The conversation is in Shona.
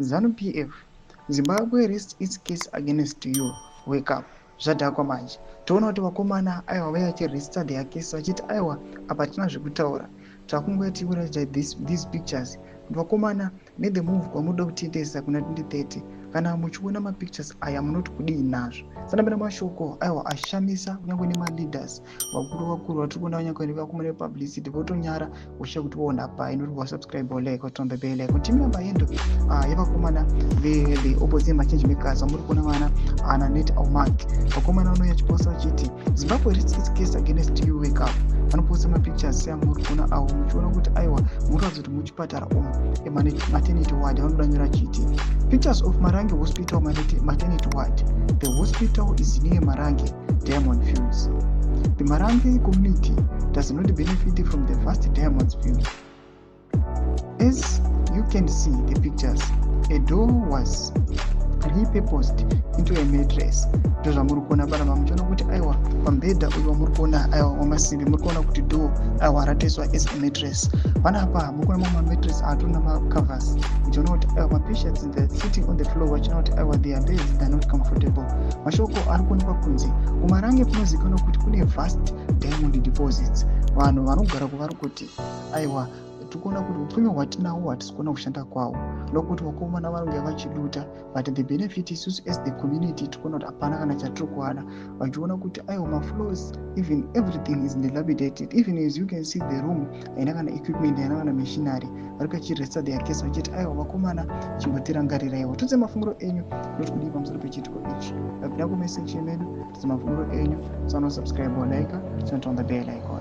ZANU PF, Zimbabwe rests its case against you, wake up. Zvadhakwa manje. Toona kuti vakomana, aiwa, vaiva vachiresta their case vachiti, aiwa, apa hatina zvekutaura, takungoya tichiratidza these pictures. Vakomana, nethe move kwamunoda kutiendesa kuna 2030, kana muchiona mapictures aya, munoti kudii nazvo? Sanambira mashoko, aiwa, ashamisa kunyange nemaleaders vakuru vakuru vatiri kuona, kunyange nevakomana vepublicity votonyara usha kuti voona pai. Noti wasubscribe, like, turn the bell icon. Timira maendo yevakomana vethe opposition machange makers vamuri kuona, vana ana Net Almark. Vakomana vanouya chiposta vachiti, "Zimbabwe rests its case against you, wake up." Vanoposta mapictures seamuri kuona avo, muchiona kuti, aiwa, munoratidza kuti muchipatara umu, maternity ward. Vanoda nyora chiti, "Pictures of Marange Hospital maternity ward. The hospital is near Marange diamond fields. The Marange community does not benefit from the vast diamonds fields. As you can see the pictures, a door was repurposed into a mattress." Ndo zvamuri kuona panapa, muchiona kuti, aiwa, pamubhedha uyu wamuri kuona, aiwa, wamasimbi, muri kuona kuti door, aiwa, ratoiswa as a mattress. Panapa muri kuona mamwe mamattress atorina macovers, muchiona kuti, aiwa, mapatients, they're sitting on the floor, vachiona kuti, aiwa, their beds, they're not comfortable. Mashoko ari kuonekwa kunze kuMarange kunozivikanwa kuti kune vast diamond deposits. Vanhu vanogara kuvari kuti, aiwa, tikuona kuti upfumi hwatinahwo hatisi kuona kushanda kwawo, nokuti vakomana vanonge vachiluta, but the benefit isusu as the community tikuona kuti hapana kana chatiri kuwana. Vachiona kuti, aiwa, mafloors, even everything is dilapidated. Even as you can see, the room haina kana equipment, haina kana machinery. Vari kachiresta their case vachiti, aiwa, vakomana, chimbotirangariraiwo. Tudze mafungiro enyu, noti kudii pamusoro pechiitiko ichi? Apinda kumesection medu, tudze mafungiro enyu. Sanosubscribe, like, turn on the bell icon.